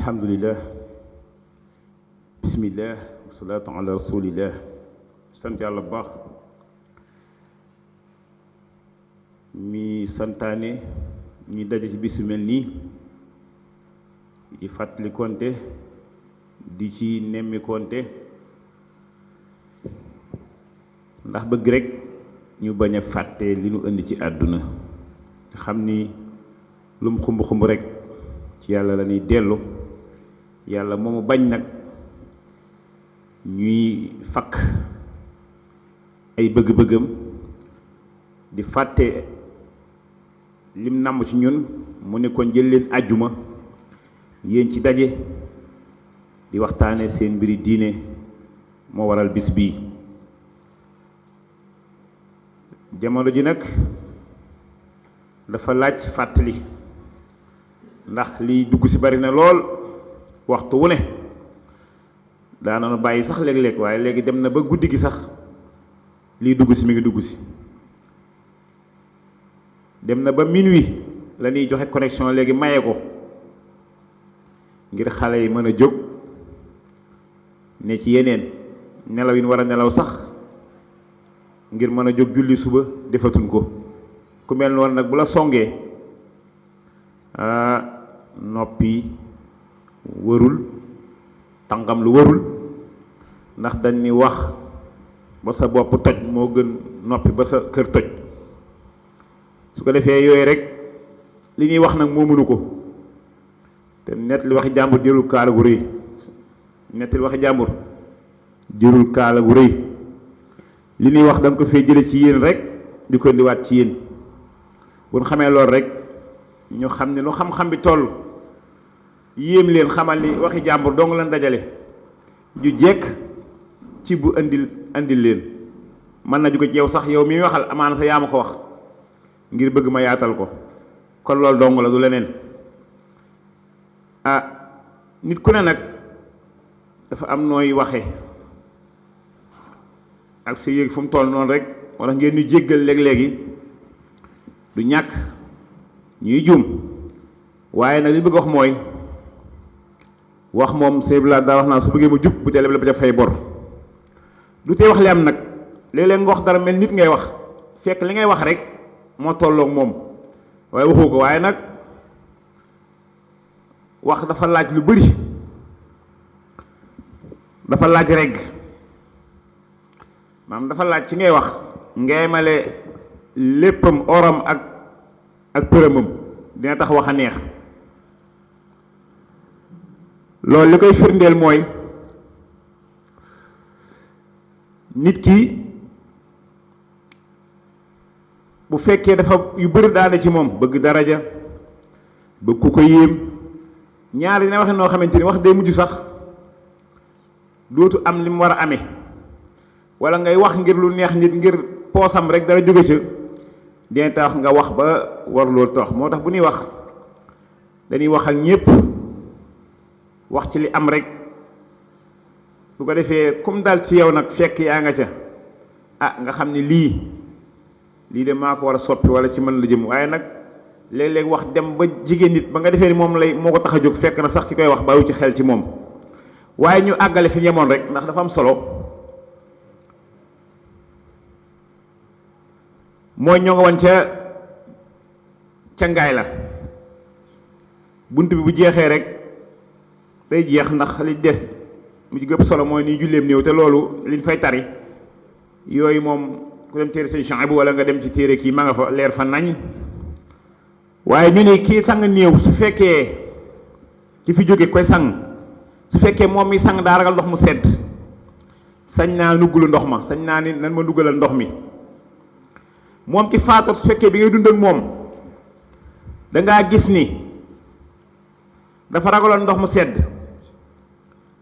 alhamdulillah bismillah wasalaatu ala rasulillah sant yàlla bu baax mi santaane ñi daje ci bisu mel nii di fàttali konte di ci nemmi konte ndax bëgg rek ñu bañ a fàtte li ñu indi ci àdduna xam ni lu mu xumb xumb rek ci yàlla la ñuy dellu yàlla moomu bañ nag ñuy fakk ay bëgg-bëggam di fàtte lim namm ci ñun mu ne kon jël leen àjjuma yéen ci daje di waxtaane seen mbiri diine moo waral bis bii jamono ji nag dafa laaj fàttali ndax liy dugg ci bari na lool waxtu wu ne daanoonu bàyyi sax léeg-léeg waaye léegi dem na ba guddi gi sax liy dugg ci mi ngi dugg ci dem na ba minuit la ñuy joxe connexion léegi maye ko ngir xale yi mën a jóg ne ci yeneen nelaw yi war a nelaw sax ngir mën a jóg julli suba defatuñ ko ku mel noonu nag bu la songee noppi warul tàngam lu warul ndax dañ ni wax ba sa bopp toj moo gën noppi ba sa kër toj su ko defee yooyu rek li ñuy wax nag moo mënu ko te nett li waxi jàmbur jërul kaala gu rëy nett li waxi jàmbur jërul kaala gu rëy li ñuy wax da nga ko fee jële ci yéen rek di ko indiwaat ci yéen bu ñu xamee loolu rek ñu xam ne lu xam-xam bi toll yéem leen xamal ni waxi jàmbur dong lan dajale ju jekk ci bu andil leen mën na jóge ci yow sax yow mi waxal amaana sa yaa ma ko wax ngir bëgg ma yaatal ko kon loolu dong la du leneen nit ku ne nag dafa am nooy waxe ak sa yéeg fu mu toll noonu rek wala ngeen ñu jéggal léeg-léegi du ñàkk ñuy juum waaye nag li bëgg wax mooy wax moom sëbla daa wax naa su bëggee mu jub bu ca leb la ba ca fay bor du tee wax li am nag léeg-léeg nga wax dara mel nit ngay wax fekk li ngay wax rek moo tolloog moom waaye waxoo ko waaye nag wax dafa laaj lu bari dafa laaj regg maanaam dafa laaj ci ngay wax ngay male léppam oram ak përëmam dina tax wax a neex loolu li koy firndeel mooy nit ki bu fekkee dafa yu bëri daane ci moom bëgg daraja bëgg ku ko yéem ñaar dina waxe noo xamante ni wax day mujj sax dootu am li mu war a amee wala ngay wax ngir lu neex nit ngir poosam rek dara jóge ca dina tax nga wax ba war loolu tax moo tax bu ñuy wax dañuy wax ak ñépp wax ci li am rek bu ko defee comme dal ci yow nag fekk yaa nga ca nga xam ni lii de maa ko war a soppi wala ci mën la jëm waaye nag léeg-léeg wax dem ba jigéen nit ba nga defee ni moom lay moo ko tax a jóg fekk na sax ki koy wax bàyyi ci xel ci moom waaye ñu àggale fi ñemoon rek ndax dafa am solo mooy ñoo nga woon ca ngaay la bunt bi bu jeexee rek day jeex ndax li des mu ci gëpp solo mooy nii julleem néew te loolu liñ fay tari yooyu moom ku dem téere sëñ Chouaïbou wala nga dem ci téere kii ma nga fa leer fa nañ waaye ñu ne kii sang néew su fekkee ki fi jóge koy sang su fekkee moom mi sang daa ragal ndox mu sedd sañ naa nuggulu ndox ma sañ naa ni nan ma duggalal ndox mi moom ki faatoot su fekkee bi ngay dund ak moom dangaa gis ni dafa ragaloon ndox mu sedd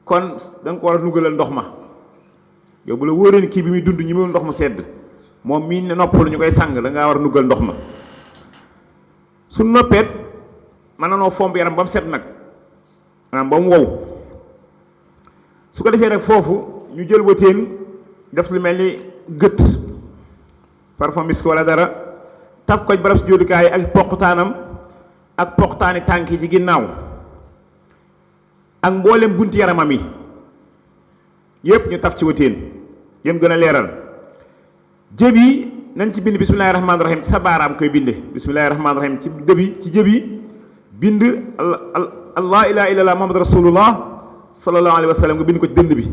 kon da nga ko war a nuggalal ndox ma yow bu la wóoree ni kii bi muy dund ñi muy ndox mu sedd moom mii ne noppalu ñu koy sang da ngaa war a nuggal ndox ma su noppeet mën na noo fomp yaram ba mu set nag maanaam ba mu wow su ko defee nag foofu ñu jël wëteen def lu mel ni gët parfum misk wala dara taf ko barab si jóodukaay ak poqtaanam ak poqtaani tànk yi ci ginnaaw ak mboolem bunti yaramam yi yépp ñu taf ci wëteen yëm gën a leeral jëb yi nañ ci bind bismillahir rahmanir rahim ci sa baaraam koy binde bismillahir rahmanir rahim ci dëbi ci jëb yi bind allah ilaha illallah muhammad rasulullah sallallahu alayhi wa sallam nga bind ko ci dënd bi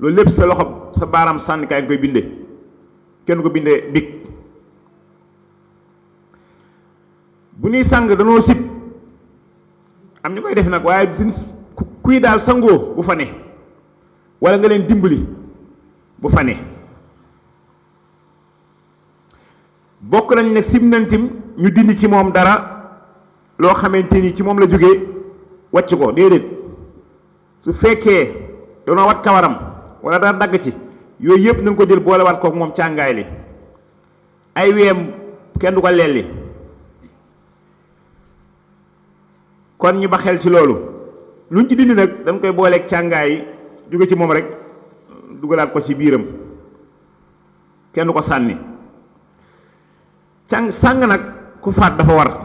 loolu lépp sa loxo sa baaraam sànnikaay nga koy binde kenn ko bindee big bu ñuy sàng danoo sib am ñu koy def nag waaye kuy daal sangoo bu fa ne wala nga leen dimbali bu fa ne bokk nañ ne sib nantim ñu dindi ci moom dara loo xamante ni ci moom la jógee wàcc ko déedéet su fekkee danoo wat kawaram wala dara dagg ci yooyu yëpp nañ ko jël boole wat kook moom càngaay li ay weem kenn du ko lelli kon ñu ba xel ci loolu luñ ci dindi nag dañ koy booleeg càngaay jóge ci moom rek dugalaat ko ci biiram kenn du ko sànni sàng nag ku faat dafa war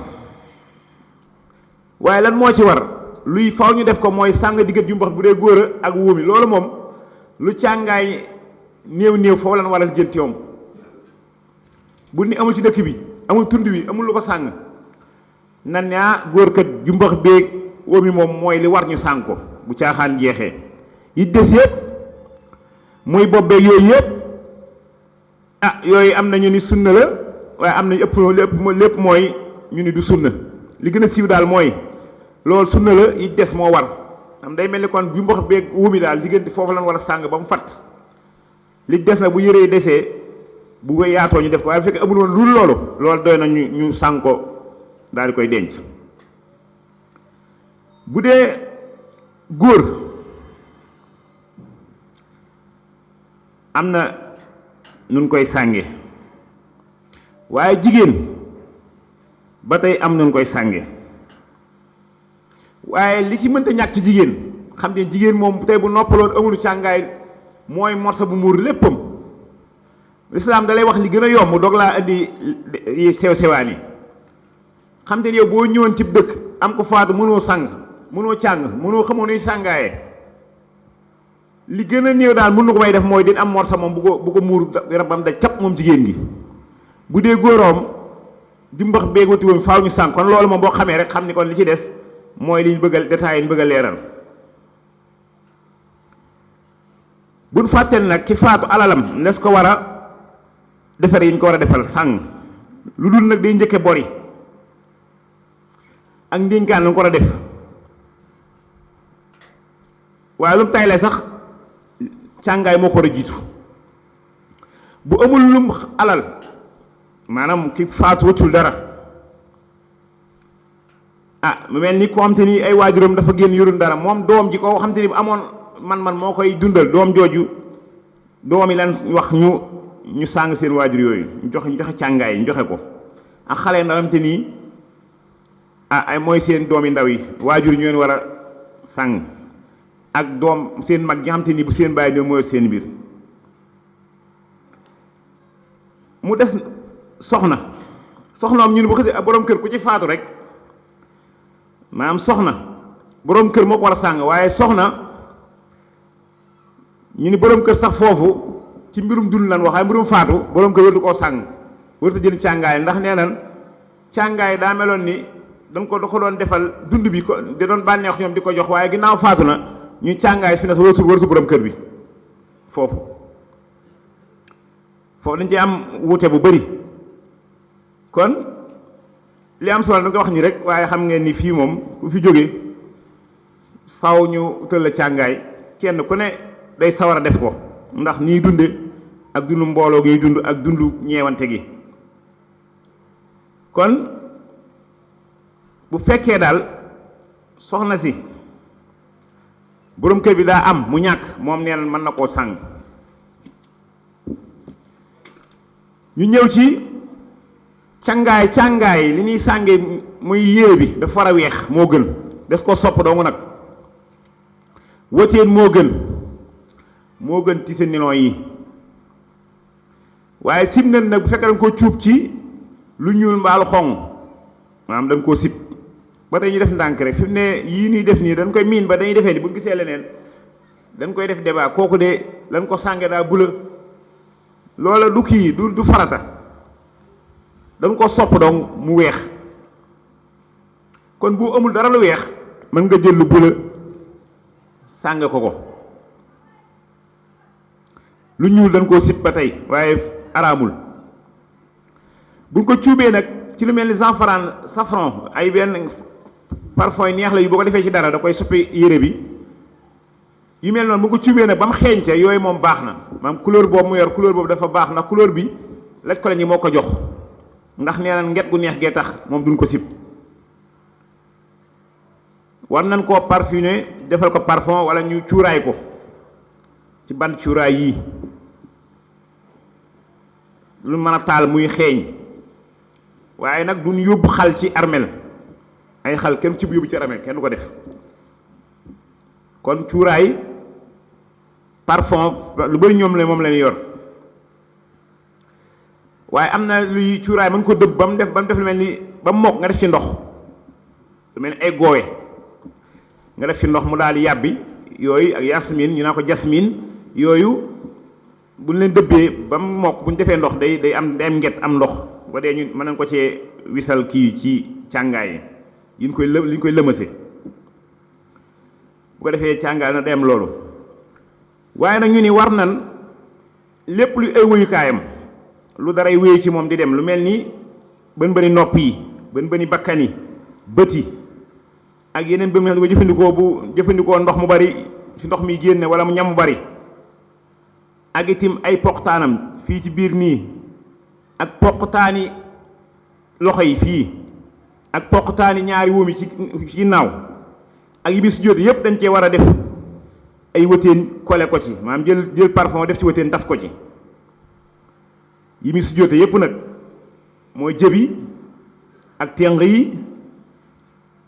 waaye lan moo ci war luy faw ñu def ko mooy sàng diggat jumbax bu dee góor ak wóomi loolu moom lu càngaay néew néew foofu lan waral jënti moom bu ni amul ci dëkk bi amul tund wi amul lu ko sàng nan ñaa góor kat jumbax beeg wóomi moom mooy li war ñu sàng ko bu caaxaan jeexee yi des yëpp muy bopp beeg yooyu yëpp ah yooyu am nañu ni sunna la waaye am nañu lépp mooy ñu ni du sunna li gën a siiw daal mooy loolu sunna la yi des moo war am day mel ni kon jumbax beeg wóomi daal diggante foofu lan war a sàng ba mu fat li des na bu yëree desee bu ko yaatoo ñu def ko waaye bu fekkee amul woon lu loolu doy na ñu sàng ko daal di koy denc bu dee góor am na nun koy sànge waaye jigéen ba tey am nun koy sànge waaye li ci mënta ñàkk ci jigéen xam ne jigéen moom tey bu noppaloon amul càngaay mooy morsa bu muur léppam lislaam da lay wax li gën a yomb doog laa indi sew sewaan yi xam te ne yow boo ñëwoon ci dëkk am ko faatu mënoo sang mënoo càng mënoo xamoo nuy sàngaaye li gën a néew daal mën na ko may def mooy din am morsa moom bu ko muur rabam daj cap moom jigéen gi bu dee góoroom jumbax beeguti woon faaw ñu sang kon loolu moom boo xamee rek xam ni kon li ci des mooy liñ bëgg a détaillé ñu bëgg a leeral buñ fàtteel nag ci faatu alalam les ko war a defar yi ñu ko war a defal sàng lu dul nag day njëkke bori ak ndénkaan lu ko war a def waaye lu mu tayle sax càngaay moo ko war a jiitu bu amul lum alal maanaam ki faatu wëccul dara mu mel ni ko xam te ni ay waajuram dafa génn yorul dara moom doom ji ko xam te ni amoon man moo koy dundal doom jooju doom yi lan wax ñu sàng seen waajur yooyu ñu joxe càngaay ñu joxe ko ak xale ndaw xam te nii ay mooy seen doom yi ndaw yi waajur ñu leen war a sàng ak doom seen mag ñi xam te ni bu seen bàyyi ñoom mooy seen biir mu des soxnaam ñu ne bu xasee borom kër ku ci faatu rek maanaam soxna borom kër moo ko war a sàng waaye soxna ñu ni borom kër sax foofu ci mbirum dund lan wax waaye mbirum faatu borom kër wërtu koo sàng wërtu jël càngaay ndax nee nan càngaay daa meloon ni da ko doon defal dund bi ko da doon bànneex ñoom di ko jox waaye ginnaaw faatu na ñu càngaay fi ne sa wërtu borom kër bi foofu dañ ci am wuute bu bari kon li am solo da nga wax ni rek waaye xam ngeen ni fii moom ku fi jóge faaw ñu tëll la càngaay kenn ku ne day sawar a def ko ndax nii dunde ak dundu mbooloo gi dund ak dundu ñeewante gi kon bu fekkee daal soxna si borom kër bi daa am mu ñàkk moom nee na mën na koo sàng ñu ñëw ci càngaay li ñuy sànge muy yére bi dafa war a weex moo gën des ko sopp dong nag wëteen moo gën tise nilon yi waaye sib nañ nag bu fekkee da nga ko cuub ci lu ñuul mbaalu xong maanaam da nga koo sib ba tey ñu def ndànk rek fi mu ne yii ñuy def nii dañ koy miin ba dañuy defee ni bu gisee leneen dañ koy def débat kooku de lañ ko sànge daa bula loola du kii du farata dañ ko sopp donc mu weex kon bu amul dara lu weex mën nga jël lu bula sànge ko lu ñuul dañ koo sib ba tey waaye araamul buñ ko cuubee nag ci lu mel ni safran ay benn parfum yi neex la yu boo ko defee ci dara da koy soppi yére bi yu mel noonu bu ko cuubee nag ba mu xeeñte yooyu moom baax na maanaam couleur boobu mu yor couleur boobu dafa baax ndax couleur bi laj ko la ñi moo ko jox ndax nee na nget gu neex gee tax moom duñ ko sib war nañ koo parfumé defal ko parfum wala ñu cuuraay ko ci bant cuuraay yii lu mën a taal muy xeeñ waaye nag duñ yóbbu xal ci armel ay xal kenn ci bu yóbbu ci armel kenn du ko def kon cuuraay parfum lu bari ñoom la moom lañu yor waaye am na luy cuuraay mën ko dëbb ba mu def lu mel ni ba mu mokk nga def ci ndox lu mel ni ay goowe nga def ci ndox mu daal di yàbbi yooyu ak yasmin ñu naa ko jasmine yooyu buñ leen dëbbee ba mu mokk bu ñu defee ndox day am nget am ndox ba dee ñu mën nañ ko cee wisal kii ci càngaay yi ñu koy lëmase bu ko defee càngaay na day am loolu waaye nag ñu ni war nan lépp lu ay wéyukaayam lu daray wéy ci moom di dem lu mel ni bën bëni nopp yi bën bëni bakkan yi bët yi ak yeneen bën nga jëfandikoo bu jëfandikoo ndox mu bari ci ndox mi génne wala mu ñam mu bari ak itim ay poqtaanam fii ci biir nii ak poqtaani loxo yi fii ak poqtaani ñaari wóom yi ci ginnaaw ak yi bis jóote yépp dañ cee war a def ay wëteen kole ko ci maanaam jël parfum def ci wëteen taf ko ci yi mi su joote yépp nag mooy jëbi ak téng yi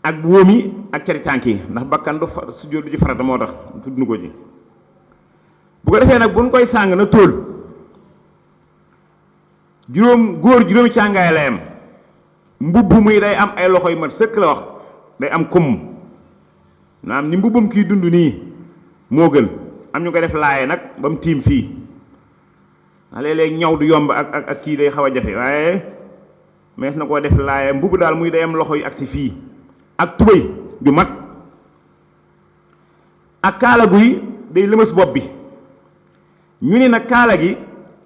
ak wóom yi ak cari tànk yi ndax bakkan du su jóot du ci farata moo tax tudd nu ko ci bu ko defee nag buñ koy sàng na tóol góor juróomi càngaay lay am mbubb muy day am ay loxo yu mat sëkk la wax day am kumm naam ni mbubbum kii dund nii moo gën am ñu ko def laaye nag ba mu tiim fii ndax léeg-léeg ñaw du yomb ak kii day xaw a jafe waaye mees na koo def laaye mbubb daal muy day am loxo yu agsi fii ak tubéy ju mag ak kaala guy day lëmas bopp bi ñu ni nag kaala gi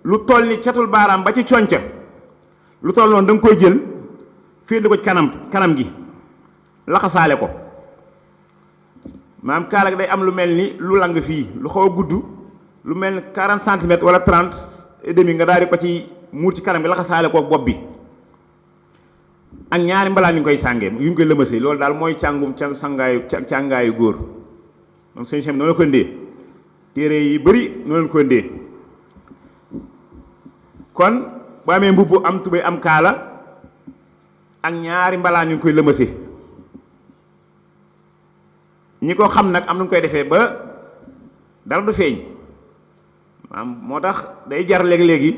lu toll ni catul baaraam ba ci conca lu toll noonu da nga koy jël féetlu ko ci kanam gi laxasaale ko maanaam kaala gi day am lu mel ni lu lang fii lu xaw a gudd lu mel ni 40 centimètres wala 30 et demi nga daal di ko ci muur ci kanam gi laxasaale ko bopp bi ak ñaari mbalaan yu ñu koy sàngee yu ñu koy lëmasee loolu daal mooy càngaayu góor moom sëñ Cheikh noonu la ko indee téere yi bëri noonu la ko indee kon boo amee mbubb am tubéy am kaala ak ñaari mbalaan yu ñu koy lëmasee ñi ko xam nag am nañu koy defee ba dara du feeñ maanaam moo tax day jar léegi-léegi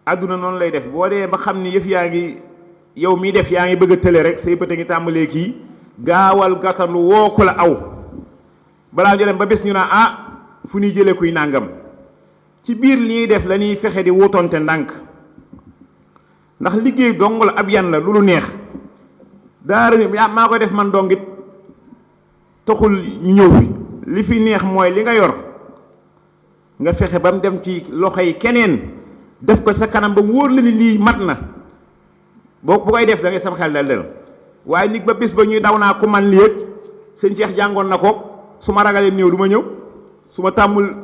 àdduna noonu lay def boo dee ba xam ni yëf yaa ngi yow miy def yaa ngi bëgg a tële rek say pëte ngi tàmbalee kii gaawal gàttandu woo ko la aw balaa ñu dem ba bés ñu naa ah fu ñuy jëlee kuy nàngam ci biir li ñuy def la ñuy fexe di wutonte ndànk ndax liggéey dong la ab yan la lu neex daara maa koy def man dongit taxul ñu ñëw fi li fi neex mooy li nga yor nga fexe ba mu dem ci loxo yi keneen def ko sa kanam ba wóor la ni lii mat na boo bu koy def da ngay sam xel dal del waaye nit ba bis ba ñuy daw naa ku man lii yëg sëñ Cheikh jàngoon na ko su ma ragalee ñëw du ma ñëw su ma tàmmul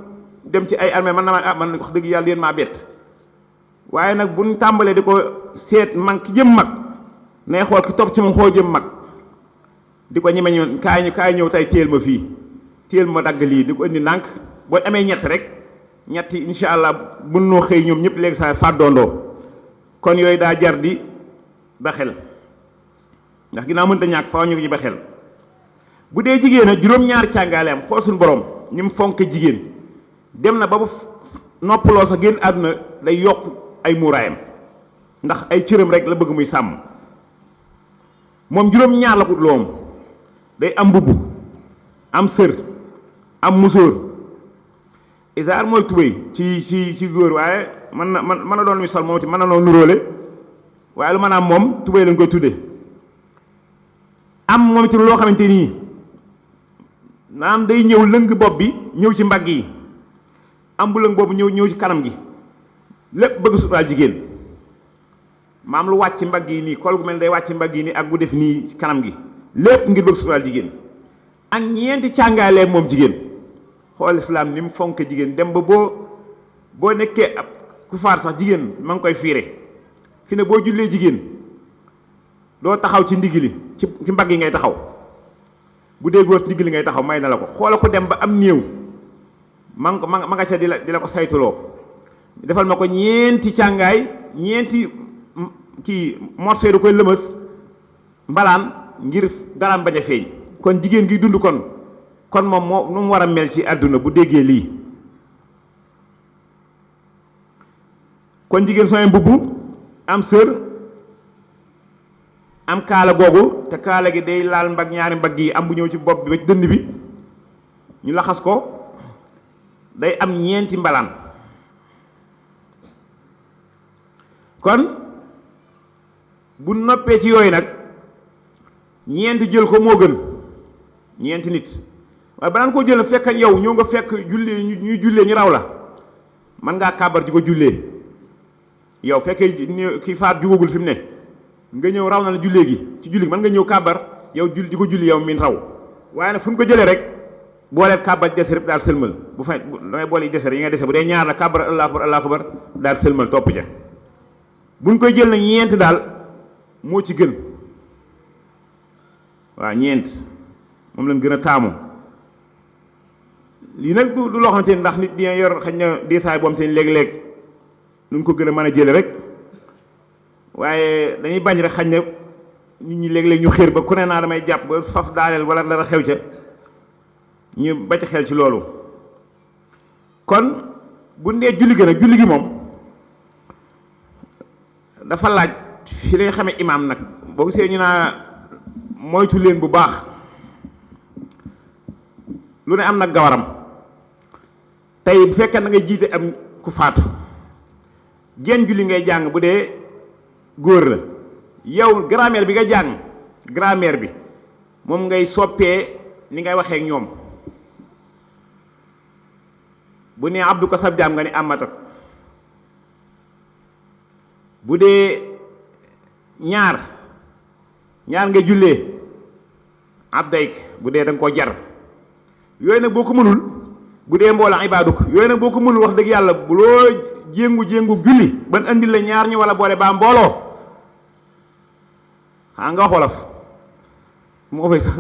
dem ci ay armée man na ma man wax dëgg yàlla yéen maa bett waaye nag buñ tàmbalee di ko seet mag ki jëm mag nay xool ki topp ci moom xoo jëm mag di ko ñeme ñu kaay ñëw tey téel ma fii téel ma dagg lii di ko indi ndànk boo amee ñett rek ñetti incha allah mën noo xëy ñoom ñëpp léegi saa fàddoondoo kon yooyu daa jar di ba xel ndax ginnaaw mënta ñàkk faaw ñu ko ci ba xel bu dee jigéen a juróom-ñaari càngaale am xool suñu borom ni mu fonk jigéen dem na ba bu noppaloo sa génn àdduna day yokk ay muuraayam ndax ay cëram rek la bëgg muy sàmm moom juróom-ñaar la ko loom day am mbubb am sër am musóor isaar mooy tubéy ci góor waaye mën na doon mi sol moom ci mën na noo nuróole waaye lu maanaam moom tubéy lañ koy tudde am moom itam loo xamante nii naam day ñëw lëng bopp bi ñëw ci mbagg yi am bu lëng boobu ñëw ci kanam gi lépp bëgg suturaal jigéen maam lu wàcc mbagg yi nii kol gu mel day wàcc mbagg yi nii ak bu def nii ci kanam gi lépp ngir bëgg suturaal jigéen ak ñeenti càngaaleeg moom jigéen xool islaam ni mu fonk jigéen dem ba boo nekkee ab ku faar sax jigéen ma ngi koy fiire fi ne boo jullee jigéen doo taxaw ci ndigg li ci mbagg yi ngay taxaw bu dee góor ci ndigg li ngay taxaw may na la ko xoola ko dem ba am néew ma nga ca di la ko saytuloo defal ma ko ñeenti càngaay ñeenti kii morceau du koy lëmës mbalaan ngir daraam bañ a feeñ kon jigéen gi dund kon moom moo nu mu war a mel ci àdduna bu déggee lii kon jigéen sooy mbubb am sër am kaala googu te kaala gi day laal ñaari mbagg yi am bu ñëw ci bopp bi ba ci dënn bi ñu laxas ko day am ñeenti mbalaan kon bu noppee ci yooyu nag ñeenti jël ko moo gën ñeenti nit waaye banaan koo jël fekk yow ñëw nga fekk jullee ñuy jullee ñu raw la man ngaa kàbbar di ko jullee yow fekkee ki faat jugagul fi mu ne nga ñëw raw na la jullee gi ci julli man nga ñëw kàbbar yow di ko julli yow min raw waaye nag fu ñu ko jëlee rek booleel kàbbar dese rek daal sëlmal bu fay damay boole yi dese rek yi nga dese bu dee ñaar la kàbbar allahu akbar daal sëlmal topp ja buñ koy jël nag ñeent daal moo ci gën waaw ñeent moom lañ gën a taamu lii nag du loo xamante ni ndax nit dina yor xañ na diisaay boom te léeg-léeg nuñ ko gën a mën a jële rek waaye dañuy bañ rek xañ na nit ñi léeg-léeg ñu xéer ba ku ne naa damay jàpp ba faf daaneel wala dara xew ca ñu bàcc xel ci loolu kon bu ndee julli gi nag julli gi moom dafa laaj fi lay xamee imaam nag boo gisee ñu naa moytu leen bu baax lu ne am nag gawaram tey bu fekkee na nga jiite am ku faatu genn julli ngay jàng bu dee góor la yow grammaire bi nga jàng grammaire bi moom ngay soppee ni ngay waxee ak ñoom bu nee abdu ko sab jaam nga ni amata ko bu dee ñaar nga jullee abdayk bu dee da nga koo jar yooyu nag boo ko mënul bu dee mboola ibaaduk yooyu nag boo ko mënul wax dëgg yàlla bu loo jéngu julli ban andil la ñaar ñi wala boole baa mbooloo xaa nga xolof moo fay sax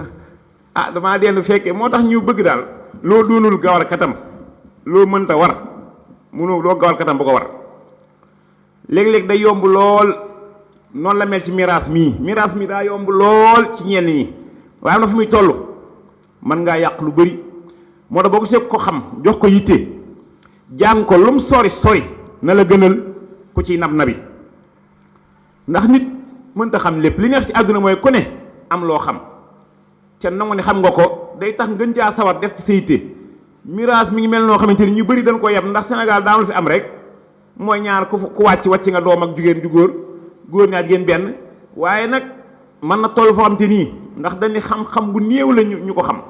damaa dellu fekkee moo tax ñu bëgg daal loo doonul gawar katam loo mënta war mënoo doo gawar katam bu ko war léeg-léeg day yomb lool noonu la mel ci miraas mii daa yomb lool ci ñenn ñi waaye am na fu muy toll mën ngaa yàq lu bari moo tax boo ko seet ko xam jox ko yitte jàng ko lum sori na la gënal ku ciy nabi ndax nit mënta xam lépp li neex ci àdduna mooy ku ne am loo xam ca nangu ne xam nga ko day tax ngën caa sawar def ci sa yitte miraas mi ngi mel noo xamante ni ñu bari dañ ko yeb ndax Sénégal daanul fi am rek mooy ñaar ku wàcc nga doom ak jigéen ju góor ñaar jigéen benn waaye nag mën na toll foo xamante nii ndax dañuy xam-xam bu néew la ñu ko xam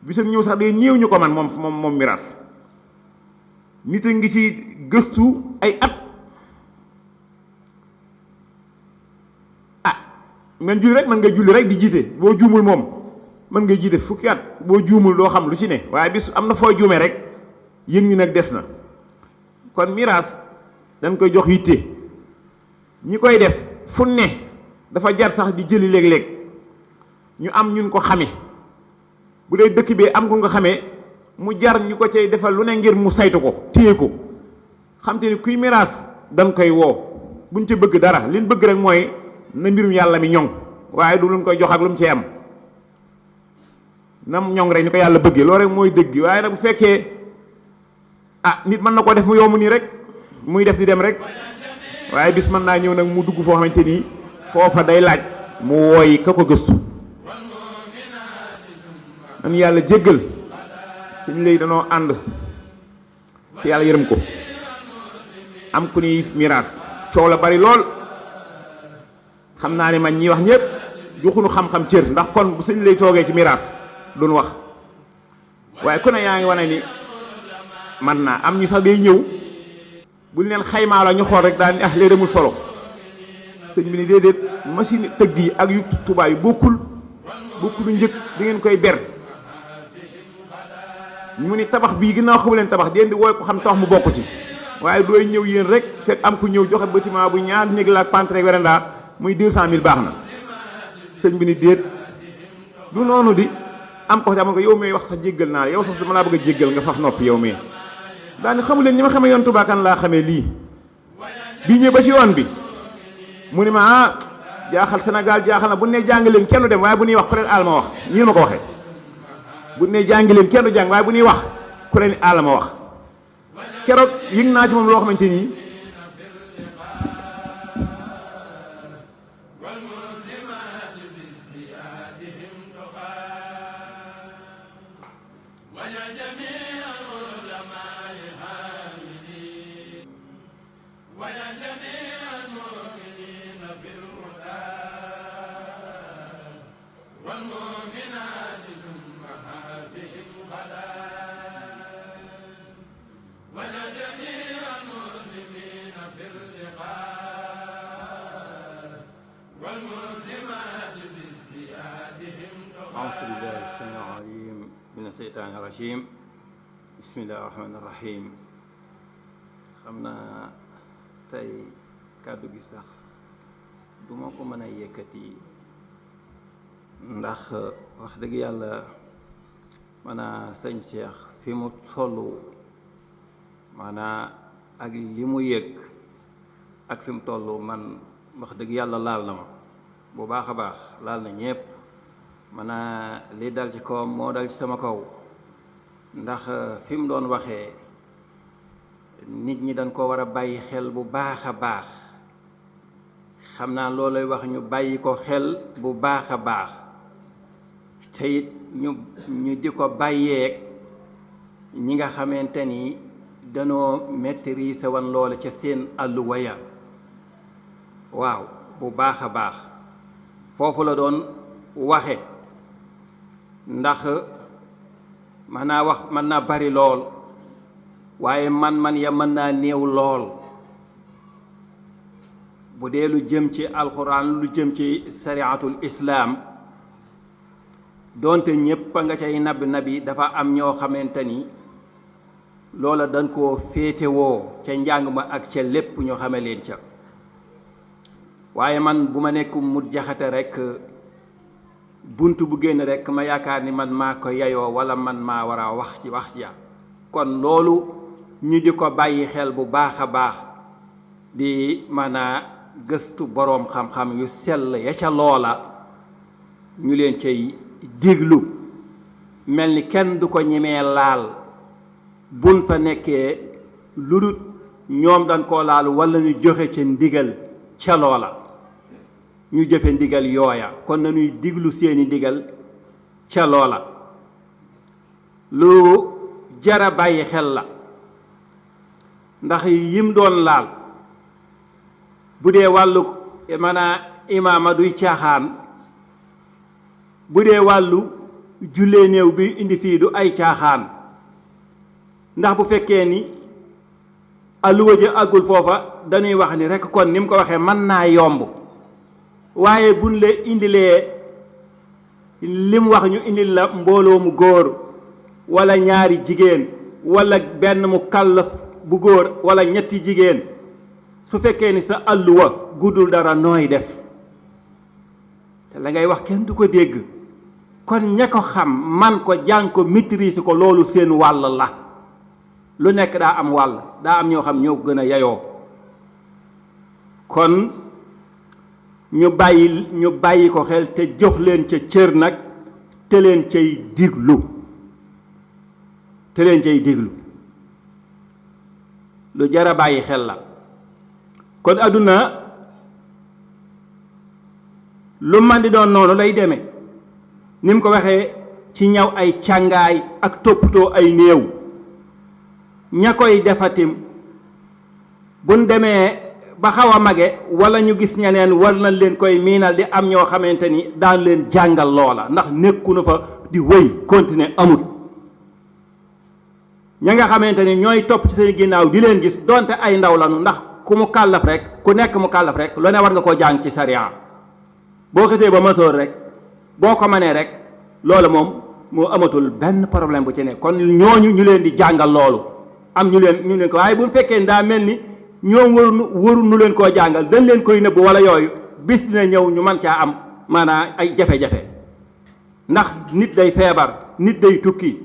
bisu ñëw sax day néew ñu ko man moom miraas nit a ngi ci gëstu ay at man julli rek mën nga julli rek di jiite boo juumul moom mën nga jiite fukki at boo juumul doo xam lu ci ne waaye bis am na foo juumee rek yëg ni nag des na kon miraas dañ koy jox yitte ñi koy def fu ne dafa jar sax di jëli léeg-léeg ñu am ñun ko xame bu dee dëkk bi am ko nga xamee mu jar ñu ko cay defal lu ne ngir mu saytu ko téye ko xam te ni kuy miraas dañ koy woo buñ ci bëgg dara liñ bëgg rek mooy na mbirum yàlla mi ñoŋ waaye du luñ koy jox ak lu mu ci am nam ñoŋ rek ñu ko yàlla bëggee loolu rek mooy dëgg waaye nag bu fekkee nit mën na ko def mu yomb nii rek muy def di dem rek waaye bis mën naa ñëw nag mu dugg foo xamante ni foofa day laaj mu wooy ka ko gëstu nan yàlla jéggal suñ lay danoo ànd te yàlla yërëm ko am ku ni miraas coow la bari lool xam naa ne man ñi wax ñëpp joxuñu xam-xam cër ndax kon bu suñ lay toogee ci miraas duñ wax waaye ku ne yaa ngi wane ni man naa am ñu sax day ñëw buñ leen xaymaa la ñu xool rek daal ni ah lee demul solo sëñ bi ni déedéet machine tëgg yi ak yu tubaab yi bokkul njëkk di ngeen koy ber mu ni tabax bii ginnaaw xamu leen tabax den di wooy ko xam tabax mu bokk ci waaye dooy ñëw yéen rek fekk am ku ñëw joxe bâtiment bu ñaar néeg la ak pantre weranda muy 200 000 baax na sëñ bi ni déet du noonu di am ko amoon ko yow may wax sax jéggal naa la yow sax dama laa bëgg a jéggal nga faf noppi yow mee daani xamu leen ñi ma xamee yoon Touba kan laa xamee lii bii ñëw ba ci yoon bi mu ni ma ah jaaxal Sénégal jaaxal na bu ne jàng leen kenn du dem waaye bu ñuy wax ku leen aal ma wax ñii ma ko waxee bu ne jàngi leen kenn du jàng waaye bu ñuy wax ku leen aal ma wax keroog yëg naa ci moom loo xamante nii الشيطان الرجيم بسم الله الرحمن الرحيم xam naa tey kàddu gi sax du ma ko mën a yëkkati ndax wax dëgg yàlla maanaa sëñ Cheikh fi mu tollu maanaa ak li mu yëg ak fi mu tollu man wax dëgg yàlla laal na ma bu baax a baax laal na ñépp maanaa li dal ci kawam moo dal ci sama kaw ndax fi mu doon waxee nit ñi dañ ko war a bàyyi xel bu baax a baax xam naa loolay wax ñu bàyyi ko xel bu baax a baax te it ñu di ko bàyyeeg ñi nga xamante ni danoo maîtriser wan loola ca seen àlluwa ya waaw bu baax a baax foofu la doon waxe ndax mën naa wax mën naa bari lool waaye man ya mën naa néew lool bu dee lu jëm ci alxuraan lu jëm ci sariatul islaam doonte ñépp a nga cay nabi dafa am ñoo xamante ni loola dañ koo féetewoo ca njàng ma ak ca lépp ñoo xame leen ca waaye man bu ma nekk mu jaxate rekk bunt bu génn rekk ma yaakaar ni man maa ko yayoo walla man maa war a wax ci wax ja kon loolu ñu di ko bàyyi xel bu baax a baax di mën a gëstu boroom xam-xam yu sell ya ca loola ñu leen cay diglu mel ni kenn du ko ñemee laal buñ fa nekkee lu dul ñoom dañ koo laal walla ñu joxe ca ndigal ca loola ñu jëfe ndigal yooya kon nañuy diglu seeni ndigal ca loola lu jara bàyyi xel la ndax yim doon laal bu dee wàllu maanaa imaama duy caaxaan bu dee wàllu jullee néew bi indi fii du ay caaxaan ndax bu fekkee ni alluwa ji àggul foofa dañuy wax ni rekk kon ni mu ko waxee mën naa yomb waaye buñ la indilee lim wax ñu indil la mbooloo mu góor walla ñaari jigéen walla benn mu kàllaf bu góor walla ñetti jigéen su fekkee ni sa alluwa guddul dara nooy def te la ngay wax kenn du ko dégg kon ña ko xam man ko jàng ko maîtriser ko loolu seen wàll la lu nekk daa am wàll daa am ñoo xam ñoo gën a yayoo kon ñu bàyyi ko xel te jox leen ca cër nag te leen cay diglu lu jara bàyyi xel la kon àdduna lu man di doon noonu lay demee ni mu ko waxee ci ñaw ay càngaay ak toppatoo ay néew ña koy defatim buñ demee ba xaw a mage wala ñu gis ñeneen war nañ leen koy miinal di am ñoo xamante ni daan leen jàngal loola ndax nekkunu fa di wëy continuer amul ña nga xamante ni ñooy topp ci seen ginnaaw di leen gis donte ay ndaw lanu ndax ku mu kàllaf rek ku nekk mu kàllaf rek lu ne war nga koo jàng ci sariya boo xësee ba masoor rek boo ko mënee rek loolu moom moo amatul benn problème bu ci ne kon ñooñu ñu leen di jàngal loolu am ñu leen ko waaye bu fekkee daa mel ni ñoom waru nu leen koo jàngal dañ leen koy nëbb wala yooyu bis dina ñëw ñu mën caa am maanaam ay jafe-jafe ndax nit day feebar nit day tukki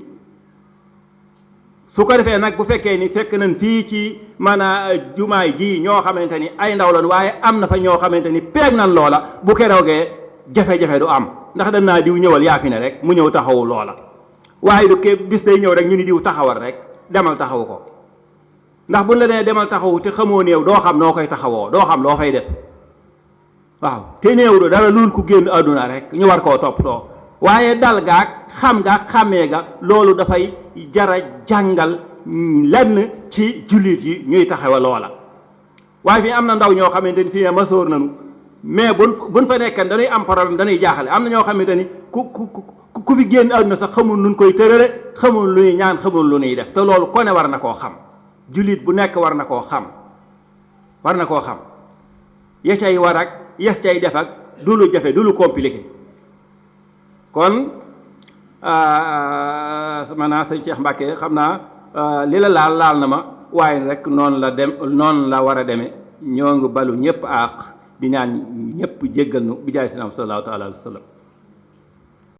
su ko defee nag bu fekkee ni fekk nañ fii ci maanaam jumaay ji ñoo xamante ni ay ndaw lañ waaye am na fa ñoo xamante ni peeg nañ loola bu keroogee jafe-jafe du am ndax dañ naa diw ñëwal yaa fi ne rek mu ñëw taxawu loola waaye du ke bis day ñëw rek ñu ni diw taxawal rek demal taxawu ko ndax buñ la nee demal taxawu te xamoo néew doo xam noo koy taxawoo doo xam loo fay def waaw te néew do dara lul ku génn àdduna rek ñu war koo toppatoo waaye dal gaag xam nga xàmmee ga loolu dafay jara jàngal lenn ci jullit yi ñuy taxawa loola waaye fii am na ndaw ñoo xamante ni fii masoor nañu mais buñ fa nekkan dañuy am problème dañuy jaaxale am na ñoo xamante ni ku fi génn àdduna sax xamul nuñ koy tërale xamul lu ñuy ñaan xamul lu ñuy def te loolu ko ne war na koo xam jullit bu nekk war na koo xam ya cay war ak yes cay def ak du lu jafe du lu compliqué kon maanaam sëñ Cheikh Mbacke xam naa li la laal na ma waaye rek noonu la war a demee ñoo ngi balu ñëpp àq di ñaan ñëpp jéggal nu bi jaay sinam sallallahu taala alayhi wa sallam